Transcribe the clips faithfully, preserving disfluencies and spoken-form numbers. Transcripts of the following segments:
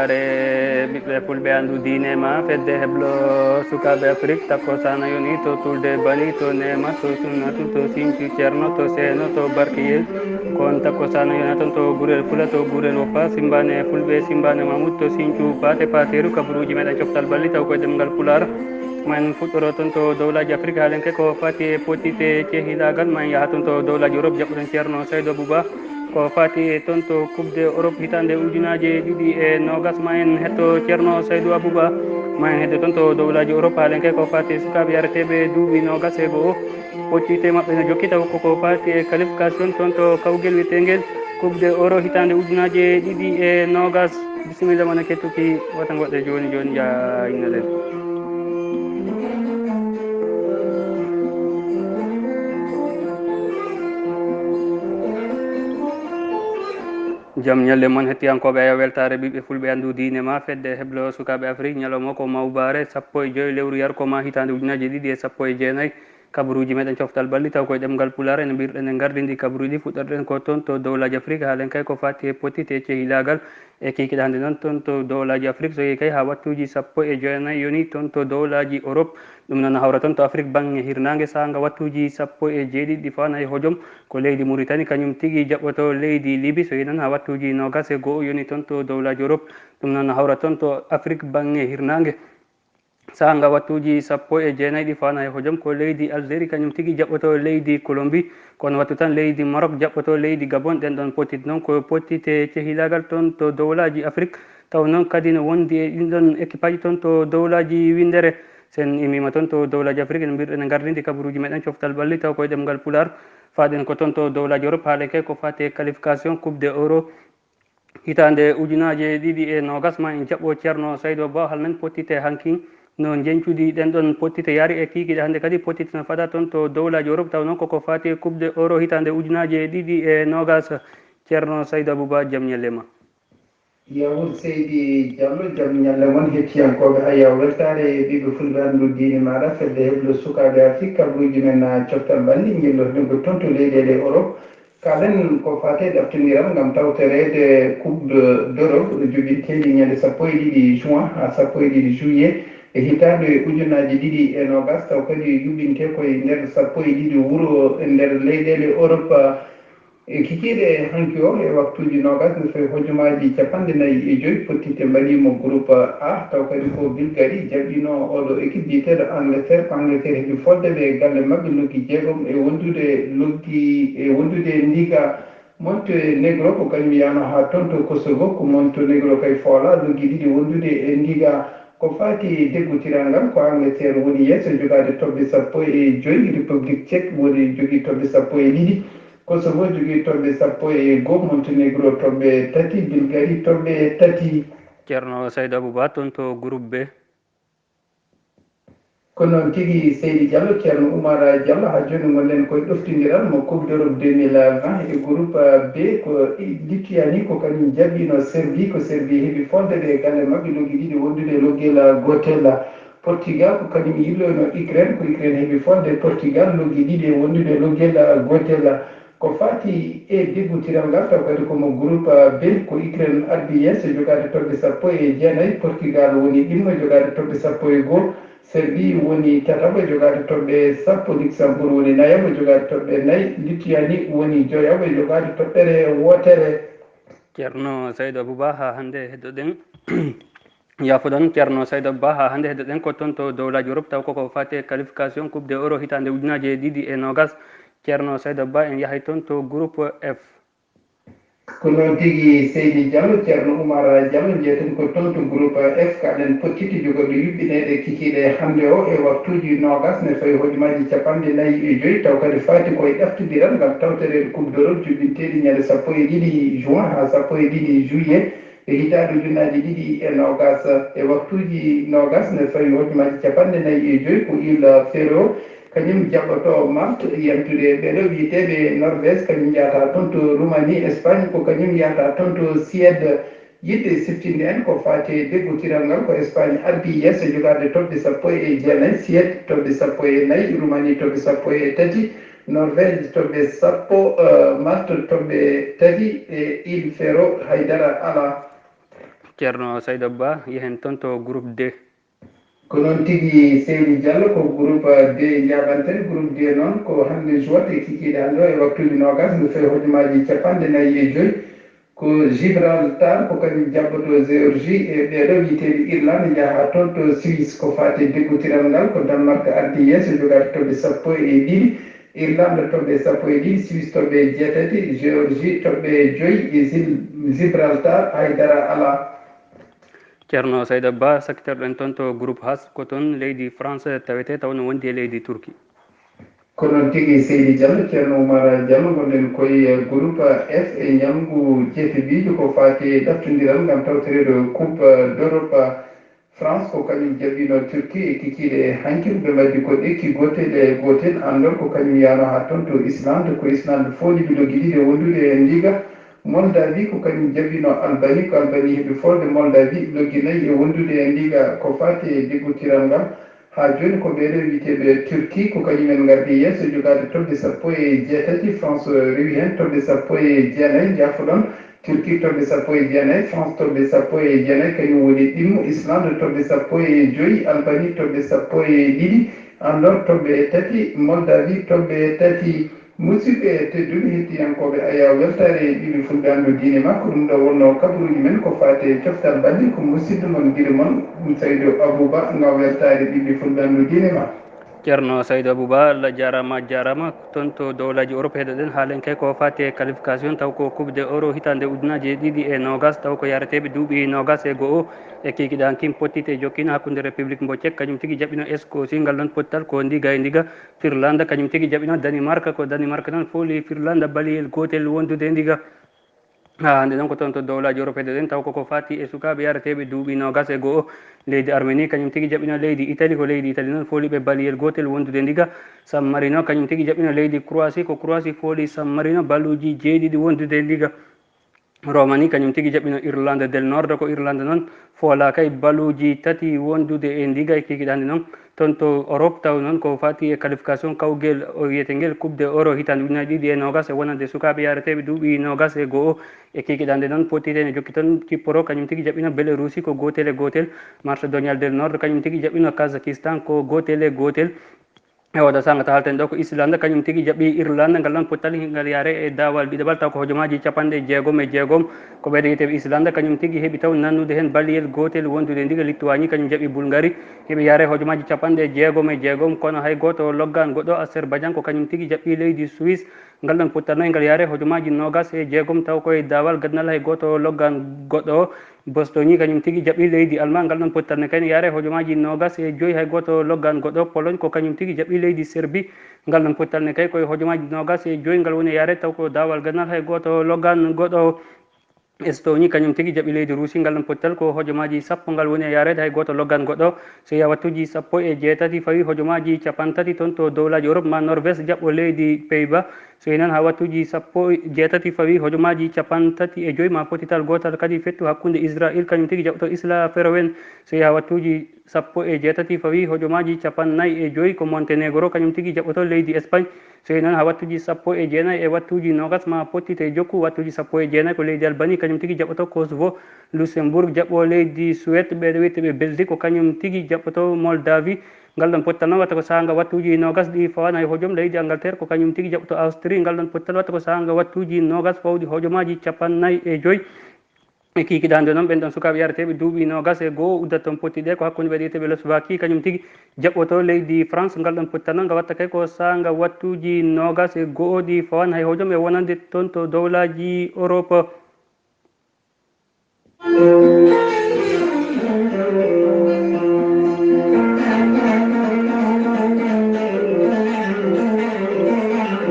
Ɓiɓɓe fulɓe anndu diine ma fedde heblo sukaaɓe Afrik, takko sana yoni to tulde bani, to neema, to sunna tun, to sincu ceerno, to seeno, to barkiyel. Ko on takko sana yona ton to gurel fula, to gurel woppa, simbaane fulɓe, simbaane Mahmud, to sincu paate paateeru, kabaruuji meɗen coftal balli taw koye ɗemngal pulaar. Ma en fuɗɗoro ton to dowlaaji Afrik, haalenke ko fati e potite cehilaagal, ma en yaha ton to dowlaaji Europe, jaɓɓuɗen ceerno Saydo Buba. Ko fati e ton to Coupe de Europe hitaande ujunaaje ɗiɗi e noogas, ma en hetto ceerno Saydu Abuba, ma en heddo ton to dowlaaji Europe, haalenke ko fati e sukaaɓe yareteeɓe duuɓi noogas e go'o. Pottite maɓɓe no jokki taw koko fati e qualification ton to kawgel wiyeteengel Coupe de Euro hitaande ujunaaje ɗiɗi e noogas. Bisimilla mon e kettuki wata ngoɗɗe jooni jooni, jaa inna nden. Jam ñalle mon, hettiyankooɓe Ayo Weltaare, ɓiɓɓe fulɓe anndu diine ma fedde heblo sukaaɓe Afrik, ñalawma ko mawbaare sappo e joy lewru yarko ma hitaande ujunaaje ɗiɗi e sappo e jeenayi. Kabaruuji meɗen coftal balli taw koye ɗemngal pulaar, ene mbirɗen e ngardindi kabaruuji, fuɗɗorɗen ko ton to dowlaaji Afrik, haalen kay ko fati e pottite e cehilaagal. E kikiɗe hannde noon ton to dowlaaji Afrik, so yehi kay haa wattuuji sappo e jeenayi yoni ton to dowlaaji Europe. Ɗum noon hawra ton to Afrik baŋnge hirnaange, saanga wattuuji sappo e jeeɗiɗi ɗi faana e hojom, ko leydi Muritani, kañum tigi jaɓɓoto leydi Libi. So yehi noon haa wattuuji noogas e go'o yoni ton to dowlaaji Europe. Ɗum noon hawra ton to Afrik baŋnge hirnaange, saanga wattuuji sappo e jeenayi ɗi faana e hojom, ko leydi Algérie, kañum tigi jaɓɓoto leydi Colombie. Kono wattu tan leydi Maroc jaɓɓoto leydi Gabon. Ɗen ɗon pottit noon ko pottite cehilaagal ton to dowlaaji Afrik. Taw noon kadi no wondi e ɗin ɗon équipe aji ton to dowlaaji winndere. Sen immiima ton to dowlaaji Afrik, en mbirɗen e ngardindi kabaruuji meɗen coftal balli taw koye ɗemngal pulaar. Faaɗen ko ton to dowlaaji Europe, haale kay ko fate qualification Coupe de Euro hitaande ujunaaje ɗiɗi e noogas, ma en jaɓɓo ceerno Saydo Ba, hol men pottite hankin, no njeñcudi ɗen ɗon pottite yaari e kiikiiɗe hannde kadi pottite no fada ton to dowlaaji Europe, taw noon koko fati e Coupe de Euro hitaande ujunaaje ɗiɗi e noogas. Ceerno Saydo Abouba, jam ñalle ma. Yawur Seydi Diallo, jam ñalle mon, hettiyankooɓe Ayo Weltaare, ɓiɓɓe fulɓe anndu diine maaɗa, fedde heblo sukaaɓe Afrik, kabaruuji men, ah, coftal balli, njilloto ɗum ko ton to leyɗeele Europe. Kaalen ko fate ɗaftindiral ngam tawtoreede Coupe d'Europe jubinteeɗi ñande sappo e ɗiɗi juin haa sappo e ɗiɗi juillet e hitaande ujunaaji ɗiɗi e noogas, taw kadi yuɓinte koye nder sappo e ɗiɗi wuro e nder leyɗeele Europe. E kikiiɗe hanki o, e waktuuji noogas no fawi hojomaaji capanɗe nayi e joy, pottite mbaɗiimo groupe A, taw kadi ko Bulgarie jaɓɓino oɗo équipe biyeteeɗo Angleterre, ko Angleterre heɓi fodde ɓe e galle maɓɓe loggi jeegom e wondude loggi e wondude ndiga. Montenegro ko kañum yano haa ton to Kosovo, ko Montenegro kay foola loggi ɗiɗi wondude e ndiga. Ko fati deggotiral ngal, ko Angleterre woni yeeso jogaade toɓɓe sappo e joy, République Tchèque woni jogii toɓɓe sappo e ɗiɗi, Kosovo jogii toɓɓe sappo e goo, Montenegro toɓɓe tati, Bulgarie toɓɓe tati. Ceerno Saydo Abouba, ton to groupe B. Ko noon tigi, Seydi Diallo, Ceerno Oumar Diallo, haa jooni ngonɗen koye ɗoftindiral mo Coupe d'Europe deux mille vingt e groupe B, ko Lituanie ko kañum jaɓɓino Serbie, ko Serbie heɓi fodde ɓe e galle maɓɓe loggi ɗiɗi wondude e loggel gootel. Portugal ko kañum yilloyno Ukraine, ko Ukraine heɓi fodde Portugal loggi ɗiɗi e wondude e loggel gootel. Ko fati e deggotiral ngal, taw kadi ko mo groupe B, ko Ukraine ardi yeeso jogaade toɓɓe sappo e jeenayi, Portugal woni ɗimmo jogaade toɓɓe sappo e goo, Serbie woni tataɓo jogaade toɓɓe sappo, Luxembourg woni nayaɓo jogaade toɓɓe nayi, Lituanie woni joyaɓo jogaade toɓɓere wootere. Ceerno Saydo Abouba, haa hannde heddoɗen Yafuɗon, Ceerno Saydo Ba, haa hannde heddoɗen ko ton to dowlaaji Europe, taw koko fate qualification Coupe de Euro hitaande ujunaaje ɗiɗi e noogas. Ceerno Saydo Ba, en yahay ton to groupe F. Ko noon tigi, Seydi Diallo, Ceerno Oumar Diallo, njeyten ko ton to groupe F, kaɗen pottiti jogorɗe yuɓɓineede kikiiɗe hannde o e waktuuji noogas ne fawi hojomaaji capanɗe nayi e joy, taw kadi faati koye ɗaftindiral ngam tawtoreede Coupe d'Europe juɓɓinteeɗi ñande sappo e ɗiɗi juin haa sappo e ɗiɗi juillet. E hitaande ujunnaaje ɗiɗi e noogas, e waktuuji noogas ne fawi hojomaaji capanɗe nayi e joy, ko Île Féroé, kañum jaɓɓoto Malte, yantude ɓeeɗo wiyeteeɓe Norvège, kañum yahata ton to Roumanie, Espagne ko kañum yahata ton to Suède. Yiɗde siftinde en ko faati e deggotiral ngal, ko Espagne ardi yeeso jogaade toɓɓe sappo e jeenayi, Suède toɓɓe sappo e nayi, Roumanie toɓɓe sappo e tati, Norvège toɓɓe sappo, eh, Malte toɓɓe tati, e Île Féroé haydara alaa. Ceerno Saydo Ba, yehen toon to groupe D. Ko noon tigi, Seydi Diallo, ko groupe D jaaɓanten. Groupe D noon ko hannde jouat e kikiiɗe hannde o e waktuuji noogaas, no fewi hojomaaji capanɗe nayi e joy. Ko Gibraltar, ko kañum jaɓɓoto Géorgie, e ɓeeɗo wiyeteeɓe Irlande njaha haa toon to Suisse. Ko faati e deggotiral ngal, ko Danemark ardi yeeso, jogaade toɓɓe sappo e ɗiɗi, Irlande toɓɓe sappo e ɗiɗi, Suisse toɓɓe jeetati, Géorgie toɓɓe joy, e Gil-, Gibraltar hay dara alaa. Ceerno Sayda Ba, sakkitorɗen toon to groupe H, ko toon leydi France tawetee, taw no wondi e leydi Turki. Ko noon tigi, Seydi Diallo, Ceerno Oumar Diallo, ngonɗen koye groupe F e ñalngu jeeteɓiijo ko faati e ɗoftondiral ngam tawtoreede Coupe d'Europe. France ko kañum jaɓɓino Turquie e kikiiɗe hanki, ɓe mbaɗi ko ɗekki gootel e gootel. Andor ko kañum yaano haa toon to Islande, ko Islande fooli ɓe loggi ɗiɗi e wondude e ndiga. Moldavie ko kañum jaɓɓino Albanie, ko Albanie heɓi foolde Moldavie loggi nayi e wondude e ndiga. Ko faati e deggotiral ngal, haa jooni ko ɓeeɗo wiyeteeɓe Turquie, ko kañum en ngardi yeeso jogaade toɓɓe sappo e jeetati. France rewi heen toɓɓe sappo e jeenayi, jaafoɗon. Turquie toɓɓe sappo e jeenayi, France toɓɓe sappo e jeenayi, kañum woni ɗimmo. Islande toɓɓe sappo e joy, Albanie toɓɓe sappo e ɗiɗi, Andor toɓɓe tati, Moldavie toɓɓe tati. Musidɓe tedduɓe hettiyankooɓe, aya weltaare ɓiɓɓe fulɓe anndu diine ma, ko ɗum ɗo wonno kabaruuji men ko faati e coftal balɗe, ko musidɗo mon, giɗo mon, ɗum Saydo Abouba, ngam weltaare ɓiɓɓe fulɓe anndu diine ma. Ceerno Saydo Abouba, Allah jaaraama, jaaraama. Toon to dowlaaji Europe heɗoɗen haalen kay ko faati e qualification, taw ko Coupe de Euro hitaande ujunaaji e ɗiɗi e noogaas, taw ko yareteeɓe duuɓi noogaas e go'o. E kikiiɗe hanki pottite jokkino hakkunde République mbo Tchèque, kañum tigi jaɓɓino Escosie, ngal ɗon pottal ko ndiga e ndiga. Finlande kañum tigi jaɓɓino Danimark, ko Danimark noon fooli Finlande baliyel gootel wondude e ndiga. Haa hannde noon ko toon to dowlaaji Europe heɗoɗen, taw koko faati e sukaaɓe yareteeɓe duuɓi noogaas e go'o. Leydi Armenie kañum tigi jaɓɓino leydi Italie, ko leydi Italie noon fooli ɓe baliyel gootel wondude ndiga. San Marino kañum tigi jaɓɓino leydi Croatie, ko Croatie fooli San Marino baluuji jeeɗiɗi wondude ndiga. Roumanie kañum tigi jaɓɓino Irlande del Nord, ko Irlande noon foolaa kay baluuji tati wondude e ndiga. E kikiiɗe hannde noon toon to Europe, taw noon ko faati e qualification kawgel o wiyetengel Coupe de Euro hitaande ujunaaji ɗiɗi e noogaas e wonande sukaaɓe yareteeɓe duuɓi noogaas e go'o. E kikiiɗe hannde noon pottite ene jokki toon, Kipro kañum tigi jaɓɓino Belarusi ko gootel e gootel. Macédoine del Nord kañum tigi jaɓɓino Kazakhstan ko gootel e gootel. E oɗo saanga to haalten ɗo ko Islande, kañum tigi jaɓɓi Irlande, ngal ɗon pottal ngal yaare e daawal ɗiɗaɓal, taw ko hojomaaji capanɗe jeegom e jeegom. Ko ɓeyde wiyeteeɓe Islande, kañum tigi heɓi taw nannude heen baliyel gootel wondude ndiga. Lituwani kañum jaɓɓi Bulgari, heɓi yaare hojomaaji capanɗe jeegom e jeegom, kono hay gooto loggaan goɗɗo. Azerbaijan ko kañum tigi jaɓɓi leydi Suisse, ngal ɗon pottal noy ngal yaare hojomaaji noogaas e jeegom, taw koye daawal gadanal hay gooto loggaan goɗɗo. Boston kañum tigi jaɓɓi leydi Allemagne, ngal ɗon pottal ne kay ne yaare hojomaaji noogaas e joy, hay gooto loggaan goɗɗo. Pologne ko kañum tigi jaɓɓi leydi Serbie, ngal ɗon pottal ne kay koye hojomaaji noogaas e joy ngal woni e yaare, taw ko daawal gadanal hay gooto loggaan goɗɗo. Estonie kañum tigi jaɓɓi leydi Russie, ngal ɗon pottal ko hojomaaji sappo ngal woni e yaareede, hay gooto loggaan goɗɗo. So yehi haa wattuuji sappo e jeetati fawi hojomaaji capanɗe tati toon to dowlaaji Europe, ma Norvège jaɓɓo leydi Pays-Bas. So yehi noon haa wattuuji sappo e jeetati fawi hojomaaji capanɗe tati e joy, ma pottital gootal kadi fettu hakkunde Israël, kañum tigi jaɓɓoto Isla Feroen. So yehi haa wattuuji sappo e jeetati fawi hojomaaji capanɗe nayi e joy, ko Montenegro kañum tigi jaɓɓoto leydi Espagne. So yehi noon haa wattuuji sappo e jeenayi e wattuuji noogaas, ma pottite jokku wattuuji sappo e jeenayi, ko leydi Albanie kañum tigi jaɓɓoto Kosovo. Luxembourg jaɓɓo leydi Suède, ɓeeɗo wiyeteeɓe Belgique ko kañum tigi jaɓɓoto Moldavie. Ngal ɗon pottal noon watta ko saanga wattuuji noogaas ɗi fawaani hay hojom. Leydi Angleterre ko kañum tigi jaɓɓoto Austrie, ngal ɗon pottal watta ko saanga wattuuji noogaas fawɗi hojomaaji capanɗe nayi e joy. E kikiiɗe hannde noon ɓen ɗon sukaaɓe yareteeɓe duuɓi noogaas e go'o uddat toon potti ɗe, ko hakkunde ɓe wiyeteeɓe Slovaquie, kañum tigi jaɓɓoto leydi France. Ngal ɗon pottal noon ngal watta kay ko saanga wattuuji noogaas e go'o ɗi fawaani hay hojom e wonande toon to dowlaaji Europe.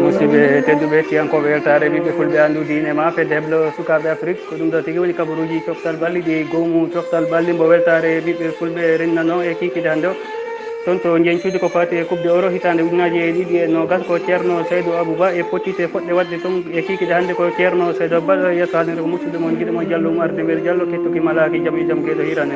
Musidɓe tedduɓe, hettiyankooɓe weltaare ɓiɓɓe fulɓe anndu diine ma, fedde heblo sukaaɓe Afrik, ko ɗum ɗo tigi woni kabaruuji coftal balli ɗi, goomu coftal balli mbo weltaare ɓiɓɓe fulɓe rennano e kikiiɗe hannde o. Toon to njeñcuude ko faati e Coupe de Euro hitaande ujunaaji e ɗiɗi e noogaas, ko Ceerno Saydu Abuba e pottite fotde waɗde toon e kikiiɗe hannde, ko Ceerno Saydu Abuba ɗo e yeeso haalirde ko musidɗo mon, giɗo mon Jallo Umar Demel Jallo, kettuki malaaki jam e jam geeɗo hiirande.